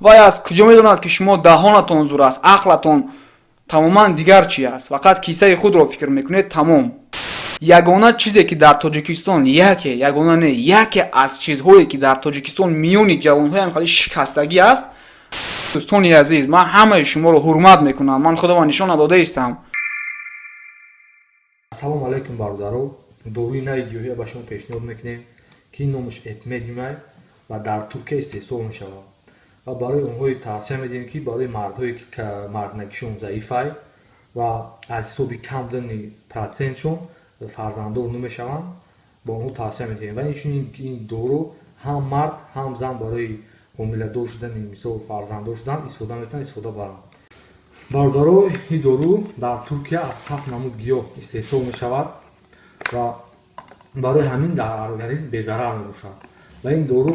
Вай аз куҷо медонад, ки шумо даҳонатон зур аст, ақлатон тамоман дигар чи аст, фақат кисаи худро фикр мекунед, тамом. Ягона чизе, ки дар Тоҷикистон, яке, ягона не, яке аз чизҳое, ки дар Тоҷикистон миёни ҷавонҳоям хеле шикастагӣ аст. Дӯстони азиз, ман ҳамаи шуморо ҳурмат мекунам, ман худама нишон надодаистам. Ассалому алайкум, бародаро! Доруи нави гиёҳия ба шумо пешниҳод мекунем, ки номаш Эпмедиумай ва дар Туркия истеҳсол мешавад. Ва барои онҳое тавсия медиҳем, ки барои мардҳое, ки марднагишон заифай ва аз ҳисоби кам будани процентшон фарзанддор намешаванд, ба онҳо тавсия медиҳем. Ва инчунин ин дору ҳам мард, ҳам зан барои ҳомиладор шудани, мисол, фарзанддор шудан истифода метавонанд, истифода баранд. Бародаро, ин дору дар Туркия аз ҳафт намуд гиёҳ истеҳсол мешавад ва барои ҳамин дар организм безарар мебошад. Ва ин дору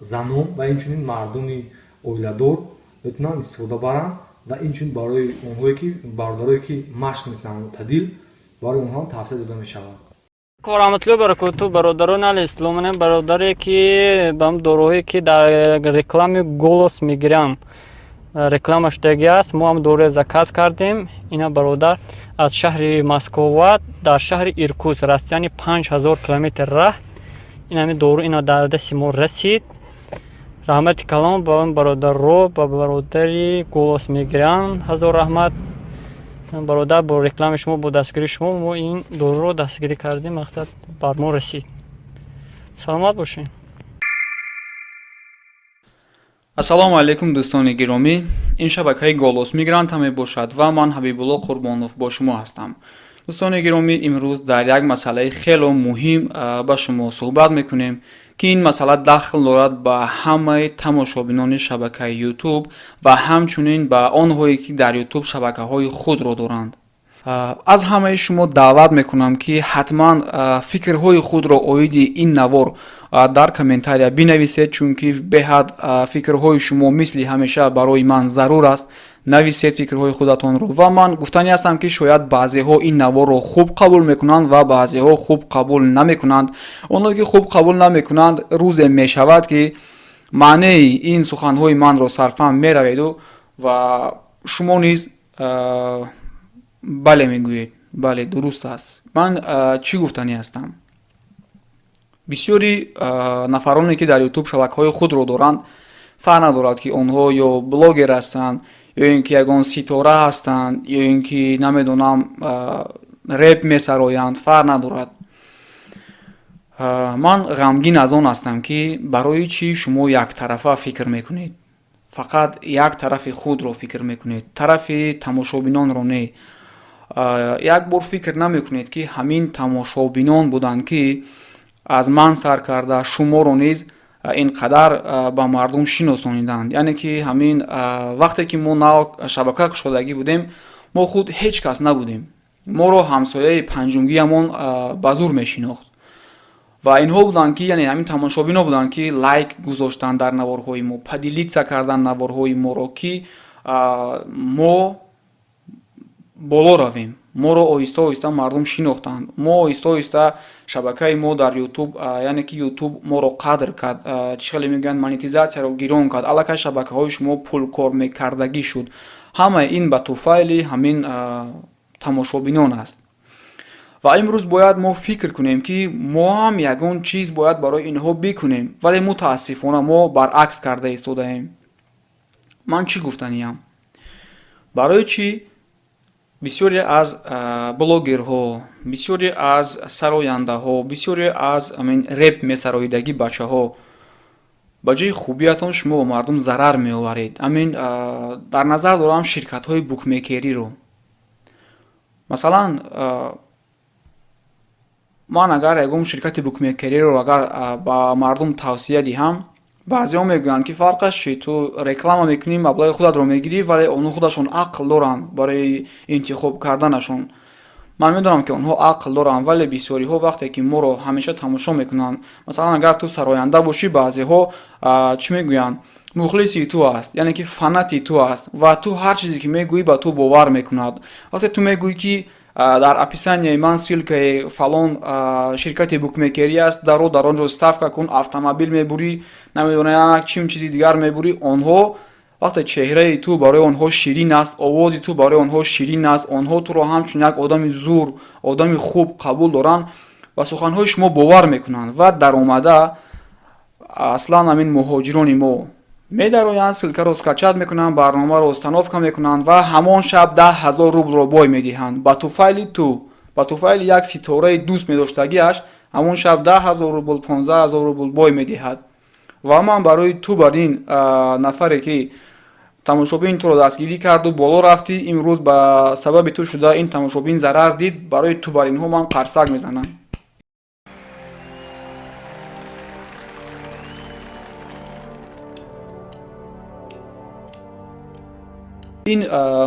занон ва инчунин мардони оиладор метавонанд истифода баранд. Ва инчунин барои онҳое ки, бародарое ки машқ мекунанд мӯътадил, барои онҳо ҳам тавсия дода мешавад. Раҳматуллоҳи баракоту, бародарони аҳли ислом. Бародаре, ки ба доруҳое, ки дар реклами «Голос» мегиранд, реклама шудагӣ аст, мо ҳам доруе заказ кардем. Ина бародар аз шаҳри Москова дар шаҳри Иркутск, расстояние 5000 километр раҳ, ин ҳами дору ина дар дасти мо расид. Раҳмати калон ба он бародарро, ба бародари «Голос» мегиранд, ҳазор раҳмат, бародар. Бо реклами шумо, бо дастгирии шумо мо ин доруро дастгирӣ кардем, мақсад бар мо расид. Саломат бошед. Ассалому алайкум, дӯстони гиромӣ! Ин шабакаи «Голос Мигранта» мебошад ва ман, Ҳабибулло Қурбонов, бо шумо ҳастам. Дӯстони гиромӣ, имрӯз дар як масъалаи хело муҳим ба шумо суҳбат мекунем, ки ин масъала дахл дорад ба ҳамаи тамошобинони шабакаи Ютуб ва ҳамчунин ба онҳое, ки дар Ютуб шабакаҳои худро доранд. Аз ҳамаи шумо даъват мекунам, ки ҳатман фикрҳои худро оиди ин навор дар комментария бинависед, чунки беҳад фикрҳои шумо мисли ҳамеша барои ман зарур аст. Нависед фикрҳои худатонро. Ва ман гуфтанӣ ҳастам, ки шояд баъзеҳо ин наворро хуб қабул мекунанд ва баъзеҳо хуб қабул намекунанд. Онҳое, ки хуб қабул намекунанд, рӯзе мешавад, ки маънеи ин суханҳои манро сарфаҳм мераведу ва шумо низ бале мегӯед, бале, дуруст аст. Ман чӣ гуфтанӣ ҳастам? Бисёри нафароне, ки дар Ютуб шабакаҳои худро доранд, фарқ надорад, ки онҳо ё блогер ҳастанд, ё ин ки ягон ситора ҳастанд, ё ин ки, намедонам, реп месароянд, фарқ надорад. Ман ғамгин аз он ҳастам, ки барои чӣ шумо яктарафа фикр мекунед, фақат як тарафи худро фикр мекунед, тарафи тамошобинонро не. Як бор фикр намекунед, ки ҳамин тамошобинон буданд, ки аз ман сар карда шуморо низ ин қадар ба мардум шиносониданд. Яъне ки ҳамин вақте ки мо нав шабака кушодагӣ будем, мо худ ҳеҷ кас набудем, моро ҳамсояи панҷумгиямон ба зур мешинохт. Ва инҳо буданд, ки, яъне ҳамин тамошобино буданд, ки лайк гузоштанд дар наворҳои мо, поделиться карданд наворҳои моро, ки мо боло равем. Моро оҳиста оҳиста мардум шинохтанд, мо оҳиста оҳиста шабакаи мо дар Ютуб, яъне ки Ютуб моро қадр кард, чӣ хеле мегӯянд, монетизатсияро гирон кард, аллакай шабакаҳои шумо пулкор мекардагӣ шуд. Ҳамаи ин ба туфайли ҳамин тамошобинон аст. Ва имрӯз бояд мо фикр кунем, ки мо ҳам ягон чиз бояд барои инҳо бикунем, вале мутаассифона мо баръакс карда истодаем. Ман чӣ гуфтаниям? Барои чӣ бисёре аз блогерҳо, бисёре аз сарояндаҳо, бисёре аз амин реп месароидагӣ бачаҳо, ба ҷои хубиятон шумо ба мардум зарар меоваред? Амин дар назар дорам ширкатҳои букмекериро. Масалан, ман агар ягон ширкати букмекериро агар ба мардум тавсия диҳам, баъзеҳо мегӯянд, ки фарқаш чи, ту реклама мекунӣ, маблағи худатро мегирӣ. Вале онҳо худашон ақл доранд барои интихоб карданашон. Ман медонам, ки онҳо ақл доранд, вале бисёриҳо вақте ки моро ҳамеша тамошо мекунанд, масалан, агар ту сароянда бошӣ, баъзеҳо чӣ мегӯянд, мухлиси ту аст, яъне ки фанати ту аст, ва ту ҳар чизе ки мегӯӣ, ба ту бовар мекунад. Вақте ту мегӯӣ, ки Дар описанияи ман ссылкаи фалон ширкати букмекерӣ аст, даро дар он ҷо ставка кун, автомобил мебурӣ, намедонам, як чим чизи дигар мебурӣ. Онҳо вақте чеҳраи ту барои онҳо ширин аст, овози ту барои онҳо ширин аст, онҳо туро ҳамчун як одами зур, одами хуб қабул доранд, ба суханҳои шумо бовар мекунанд ва даромада аслан ҳамин муҳоҷирони мо медароянд, ссылкаро скачать мекунанд, барномаро установка мекунанд ва ҳамон шаб 10 000 рублро бой медиҳанд ба туфайли ту, ба туфайли як ситораи дӯст медоштагиаш. Ҳамон шаб 10 000 рубл, 15 000 рубл бой медиҳад. Ва ман барои ту, бар ин нафаре ки тамошобин туро дастгирӣ карду боло рафтӣ, имрӯз ба сабаби ту шуда ин тамошобин зарар дид, барои ту бар инҳо ман қарсак мезанам. Ин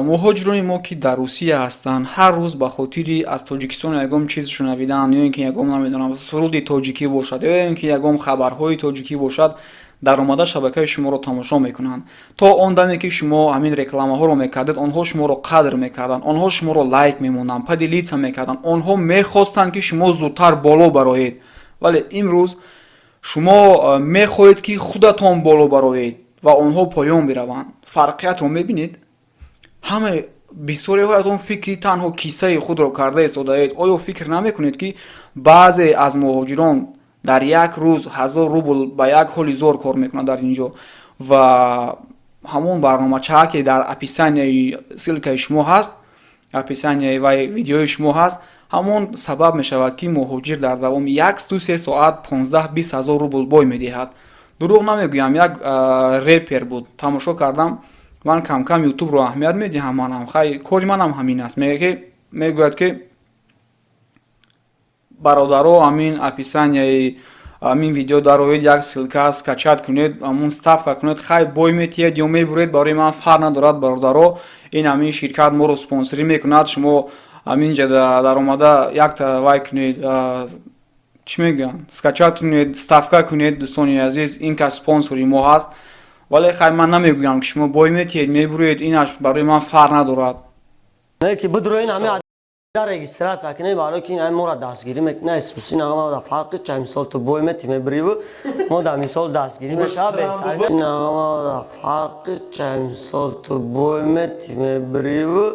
муҳоҷирони мо, ки дар Русия ҳастанд, ҳар рӯз ба хотири аз Тоҷикистон ягон чиз шунавидан ё ин ки ягон, намедонам, суруди тоҷикӣ бошад ё ин ки ягон хабарҳои тоҷикӣ бошад, даромада шабакаи шуморо тамошо мекунанд. То он даме ки шумо ҳамин рекламаҳоро мекардед, онҳо шуморо қадр мекарданд, онҳо шуморо лайк мемонданд, поделиться мекарданд, онҳо мехостанд, ки шумо зудтар боло бароед. Вале имрӯз шумо мехоҳед, ки худатон боло бароед ва онҳо поён бираванд. Фарқиятро мебинед? Ҳама бисёриҳоятон фикри танҳо киссаи худро карда истодаед. Оё фикр намекунед, ки баъзе аз муҳоҷирон дар як рӯз 1000 рубл ба як ҳоли зор кор мекунад дар ин ҷо ва ҳамон барномачаа, ки дар описанияи ссылкаи шумо ҳаст, описанияи вай видеои шумо ҳаст, ҳамон сабаб мешавад, ки муҳоҷир дар давоми як ду се соат 15-20 ҳазор рубл бой медиҳад. Дурӯғ намегӯям, як репер буд, тамошо кардам. Ман камкам Ютубро аҳамият медиҳам, манам хай кори манам ҳамин аст. Мегӯяд, ки бародаро, ҳамин описанияи ҳамин видео дароед, як ссылка скачать кунед, ҳамун ставка кунед, хай бой метиҳед ё мебуред, барои ман фарқ надорад. Бародаро, ин ҳамин ширкат моро спонсорӣ мекунад, шумо ҳамин ҷа даромада якта вай кунед, чӣ мегӯянд, скачать кунед, ставка кунед. Дӯстони азиз, ин кас спонсори мо ҳаст. Вале хай ман намегӯям, ки шумо бой метиҳед, мебуред, инаш барои ман фарқ надорад. Не ки бидроин, ҳами регистрация кунем, барои ки ин моро дастгирӣ мекунад. Исусин ҳама фарқи ча, мисол, ту бой мети, мебуриву мо дар мисол дастгирӣ мешава беҳтарин. Ҳама фарқи ча, мисол, ту бой мети, мебуриву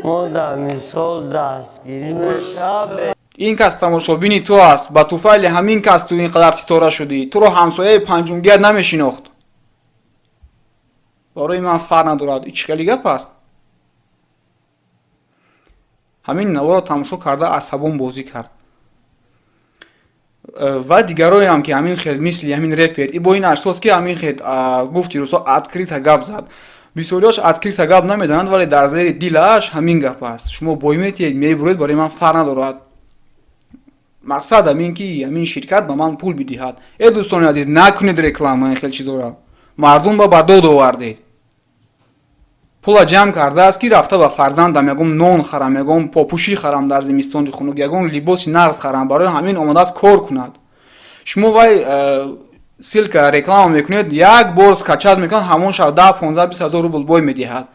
мо дар мисол дастгирӣ мешава. Ин кас тамошобини ту аст. Ба туфайли ҳамин кас ту ин қадар ситора шудӣ. Туро ҳамсояи панҷумгият намешинохт. Барои ман фарқ надорад. Чӣ хеле гап аст? Ҳамин наворо тамошо карда асабон бозӣ кард. Ва дигароеам, ки ҳамин хел мисли ҳамин репер и бо ин ашхос, ки ҳамин хел гуфти рӯзҳо открыто гап зад. Бисёриҳош открыто гап намезананд, вале дар зери дилаш ҳамин гап аст: шумо бой метиҳед, мебуред, барои ман фарқ надорад, мақсад ҳамин ки ҳамин ширкат ба ман пул бидиҳад. Э, дӯстони азиз, накунед реклама ин хел чизора. Мардум ба дод овардед. Пула ҷамъ кардааст, ки рафта ба фарзандам ягон нон харам, ягон попӯшӣ харам, дар зимистони хунук ягон либоси нағз харам. Барои ҳамин омадааст кор кунад. Шумо вай ссылка реклама мекунед, як бор скачать мекунад, ҳамон шаб 10, 15, 20 ҳазор рубл бой медиҳад.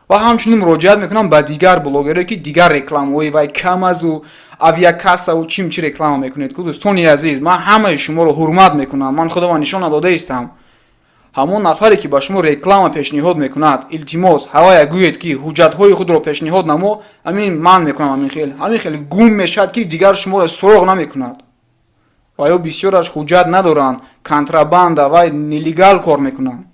Ва ҳамчунин муроҷиат мекунам ба дигар блогере, ки дигар рекламаҳои вай камазу авиакассаву чим чи реклама мекунед. Ку, дӯстони азиз, ман ҳамаи шуморо ҳурмат мекунам, ман худама нишон надода истам. Ҳамон нафаре, ки ба шумо реклама пешниҳод мекунад, илтимос, ҳавая гӯед, ки ҳуҷҷатҳои худро пешниҳод намо. Ҳамин ман мекунам, ҳамин хел гум мешавад, ки дигар шуморо суроғ намекунад. Ва ё бисёраш ҳуҷҷат надоранд, контрабанда ва нелегал кор мекунанд.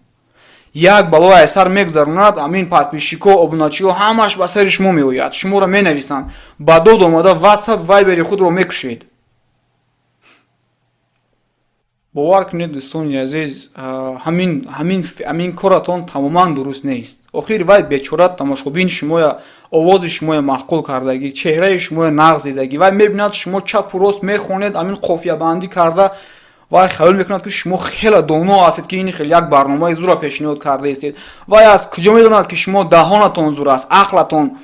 Як балои аз сар мегузаронад, ҳамин подписчико, обуначиҳо ҳамаш ба сари шумо меояд, шуморо менависанд. Ба дод омада Ватсап, Вайбери худро мекушед. Бовар кунед, дӯстони азиз, ҳамин коратон тамоман дуруст нест. Охир вай бечора тамошобин шумоя, овози шумоя маъқул кардагӣ, чеҳраи шумоя нағз дидагӣ. Вай мебинад, шумо чапу рост мехонед, ҳамин қофиябандӣ карда, вай хаёл мекунад, ки шумо хеле доно ҳастед, ки ин хел як барномаи зура пешниҳод кардаистед. Вай аз куҷо медонад, ки шумо даҳонатон зур аст, ақлатон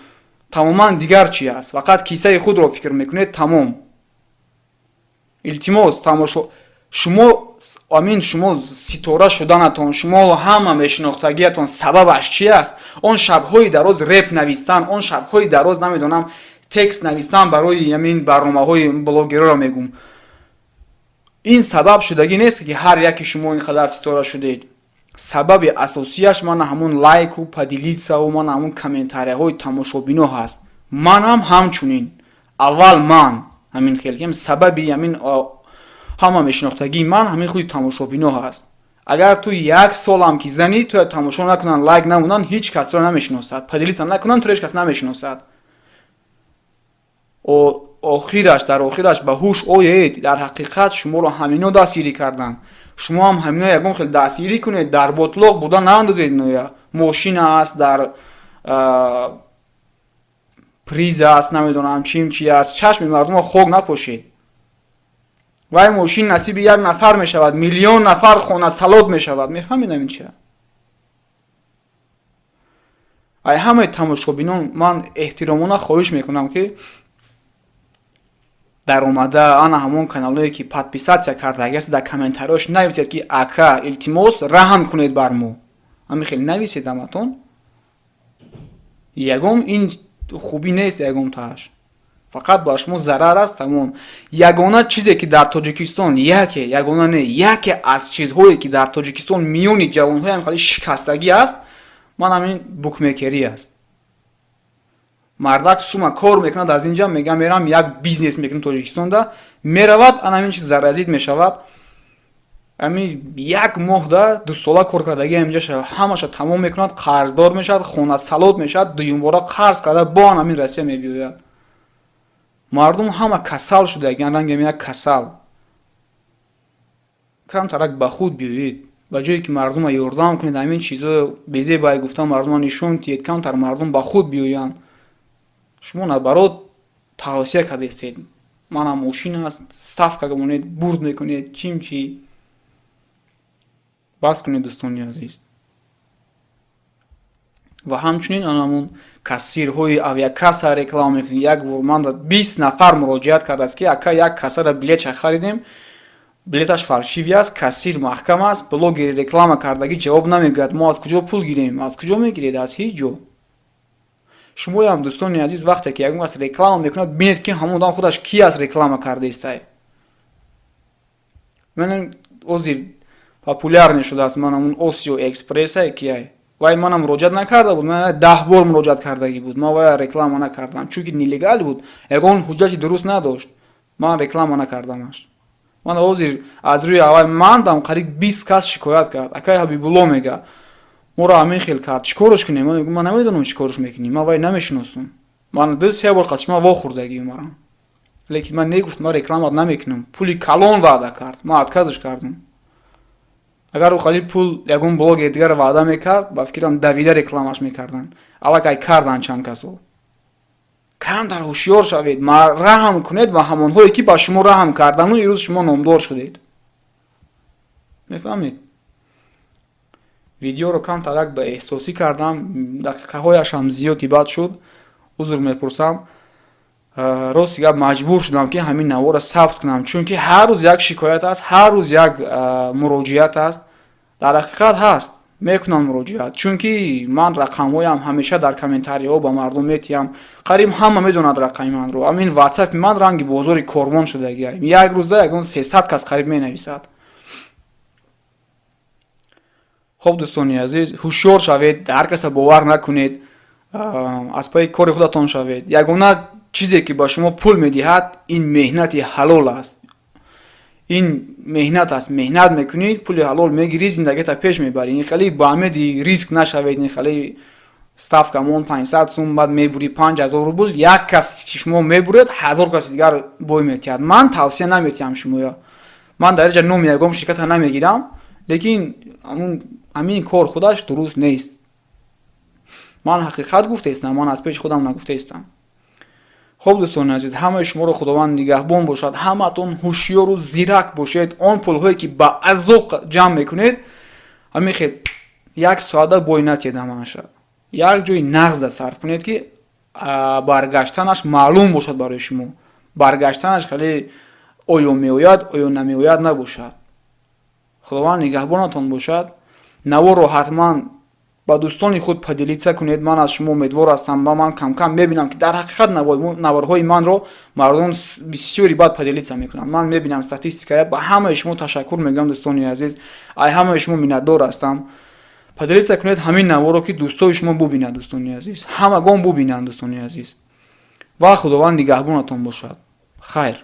тамоман дигар чи аст, фақат киссаи худро фикр мекунед, тамом. Илтимос, тамошо. Шумо амин, шумо ситора шуданатон, шумо ҳама мешинохтагиятон сабабаш чи аст? Он шабҳои дароз реп навистан, он шабҳои дароз, намедонам, текст навистан барои амин барномаҳои блогерро мегум, ин сабаб шудагӣ нест, ки ҳар яке шумо ин қадар ситора шудед. Сабаби асосияш мана ҳамун лайку, поделиться-ву мана ҳамун комментарияҳои тамошобино ҳаст. Манам ҳамчунин аввал ман ҳамин хел сабаби ҳамин ҳама мешинохтагии ман ҳамин худи тамошобино ҳаст. Агар ту як солам ки занӣ, туя тамошо накунанд, лайк намонанд, ҳеҷ кас туро намешиносад, поделиться накунанд, туро ҳеҷ кас намешиносад. Охираш, дар охираш ба ҳуш оед. Дар ҳақиқат шуморо ҳамино дастгирӣ карданд, шумо ҳам ҳамино ягон хел дастгирӣ кунед, дар ботлоқ буда наандозед. Иноя мошин аст, дар приз аст, намедонам, чим чи аст. Чашми мардумро хок напошед. Вай мошин насиби як нафар мешавад, миллион нафар хона салот мешавад. Мефаҳмидам ин чия? Ай ҳамаи тамошобинон ман эҳтиромона хоҳиш мекунам, ки даромада ана ҳамон каналое, ки подписаться кардагиаст, дар комментариёш нависед, ки ака, илтимос, раҳм кунед бар мо. Ҳамин хел нависед ҳаматон. Ягон ин хубӣ нест, ягон тааш фақат ба шумо зарар аст, тамом. Ягона чизе, ки дар Тоҷикистон, яке, ягона не, яке аз чизҳое, ки дар Тоҷикистон миёни ҷавонҳоям хеле шикастагӣ аст, ман ҳамин букмекерӣ аст. Мардак сума кор мекунад, аз инҷа мега, мерам, як бизнес мекунам Тоҷикистонда, меравад, ан ҳамин чиз заразит мешавад. Ами як моҳда дусола кор кардагӣ ҳаминҷа ҳамаша тамом мекунад, қарздор мешавад, хона салот мешавад, дуюмбора қарз карда бо ан ҳамин Россия мебиёяд. Мардум ҳама касал шудагиан, рангам як касал. Камтарак ба худ биёед. Ба ҷое ки мардума ёрдам кунед, ҳамин чизо безебай гуфта мардума нишон тиҳед, камтар мардум ба худ биёянд. Шумо наоборот тавсия кардестед, манам мошин аст, ставка монед, бурд мекунед, чим чи. Бас кунед, дӯстони азиз. Ва ҳамчунин анамун кассирҳои авиакасса реклама мекунед. Як бор ман 20 нафар муроҷиат кардааст, ки ака, як кассара билетша харидем, билеташ фальшивый аст, кассир маҳкам аст, блогери реклама кардагӣ ҷавоб намегӯяд, мо аз куҷо пул гирем? Аз куҷо мегиред? Аз ҳеҷ ҷо. Шумоям, дӯстони азиз, вақте ки ягон кас реклама мекунад, бинед, ки ҳамон одам худаш ки аст, реклама кардаистай. Ман озир популярный шудааст, ман ҳамун Осиё Экспресса кияй, вай манам муроҷиат накарда буд, ман 10 бор муроҷиат кардагӣ буд, ман вая реклама накардам, чунки нелегал буд, ягон ҳуҷҷати дуруст надошт, ман реклама накардамаш. Ман ҳозир аз рӯи аввал мандам қариб 20 кас шикоят кард: акай Ҳабибулло, мега, моро ҳамин хел кард, чӣ корш кунем? Ман мегӯм, ман намедонам, чӣ корш мекунӣ, ман вай намешиносум, ман ду се бор қачма вохӯрдагӣ марам, лекин ман негуфт, ман рекламат намекунам. Пули калон ваъда кард, ман отказ ш кардам. Агар ӯ хали пул ягон блогер дигар ваъда мекард, ба фикрам, давида рекламаш мекарданд. Аллакай карданд чанд касо. Камтар ҳушёр шавед, раҳм кунед ва ҳамонҳое, ки ба шумо раҳм кардану ирӯз шумо номдор шудед. Мефаҳмед? Видеоро камтарак ба эҳсосӣ кардам, дақиқаҳояшам зиёди бад шуд, узр мепурсам. Рости гап, маҷбур шудам, ки ҳамин наворро сабт кунам, чунки ҳар рӯз як шикоят аст, ҳар рӯз як муроҷиат аст. Дар ҳақиқат ҳаст, мекунам муроҷиат, чунки ман рақамҳоям ҳамеша дар комментариҳо ба мардум метиҳам, қариб ҳама медонад рақами манро. Амин ватсапи ман ранги бозори корвон шудагиа, як рӯзда ягон 300 кас қариб менависад. Хоб, дӯстони азиз, ҳушёр шавед, ҳар каса бовар накунед, аз пайи кори худатон шавед. Ягона чизе, ки ба шумо пул медиҳад, ин меҳнати ҳалол аст, ин меҳнат аст. Меҳнат мекунӣ, пули ҳалол мегирӣ, зиндагита пеш мебарӣ. Ин хеле ба амеди риск нашавед, ин хеле ставка мон 500 сум, баъд мебурӣ 5000 рубл. Як кас ки шумо мебуред, ҳазор каси дигар бой метиҳад. Ман тавсия наметиҳам шумоя, ман дар инҷа номи ягон ширката намегирам, лекин ҳамин кор худаш дуруст нест. Ман ҳақиқат гуфтаистам, ман аз пеши худам нагуфтаистам. Хуб, дӯстони азиз, ҳамаи шуморо Худованд нигаҳбон бошад. Ҳамаатон ҳушёру зирак бошед. Он пулҳое, ки ба азоб ҷамъ мекунед, ҳамин хел як соата бой натиҳед, ҳамааша як ҷои нағзда сарф кунед, ки баргаштанаш маълум бошад барои шумо, баргаштанаш хеле оё меояд, оё намеояд набошад. Худованд нигаҳбонатон бошад. Наворро ҳатман ба дӯстони худ поделиться кунед. Ман аз шумо умедвор ҳастам ва ман камкам мебинам, ки дар ҳақиқат наворҳои манро мардум бисёри бад поделиться мекунанд. Ман мебинам статистикая. Ба ҳамаи шумо ташаккур мегӯям, дӯстони азиз, ай ҳамаи шумо миннатдор ҳастам. Поделиться кунед ҳамин наворро, ки дӯстои шумо бубинанд, дӯстони азиз, ҳамагон бубинанд, дӯстони азиз, ва Худованд нигаҳбонатон бошад. Хайр.